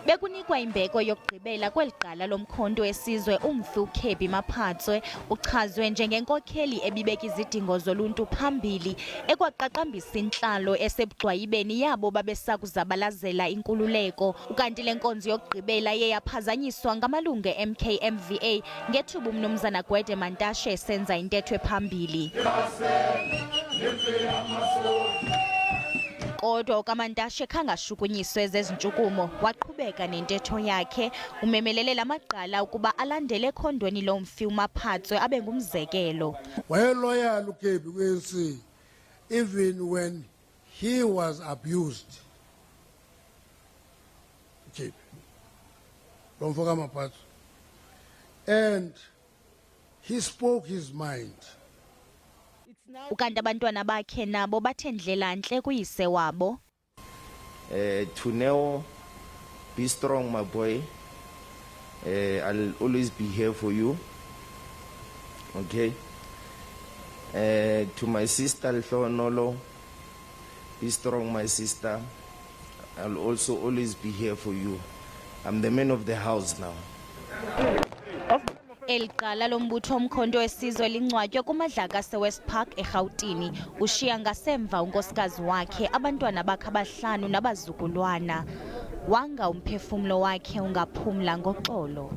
Bekunikwa imbeko yokugqibela kweli gqala lomkhonto wesizwe umfi uKebby Maphatsoe uchazwe njengenkokheli ebibeka izidingo zoluntu phambili ekwaqaqambisa intlalo esebugxwayibeni yabo babesakuzabalazela inkululeko. Ukanti le nkonzo yokugqibela iye yaphazanyiswa ngamalungu e-MKMVA ngethuba umnumzana Gwede Mantashe esenza intetho ephambili. Kodwa okaMantashe khange ashukunyiswe zezintshukumo, waqhubeka nentetho yakhe. Umemelele la magqala ukuba alandele ekhondweni lomfi uMaphatsoe abe ngumzekelo. Wayeloyal uKebby kwi-ANC even when he was abused. uKebby lo mfo kaMaphatsoe, and he spoke his mind. Ukanti abantwana bakhe nabo bathe ndlela ntle kuyise wabo. To Neo, be strong, my boy. I'll always be here for you. Okay. To my sister Nolo, be strong, my sister. I'll also always be here for you. I'm the man of the house now. Eli gqala lombutho Umkhonto Wesizwe lingcwatywe kumadlaka aseWest Park eRhawutini. Ushiya ngasemva unkosikazi wakhe, abantwana bakhe abahlanu nabazukulwana. Wanga umphefumlo wakhe ungaphumla ngoxolo.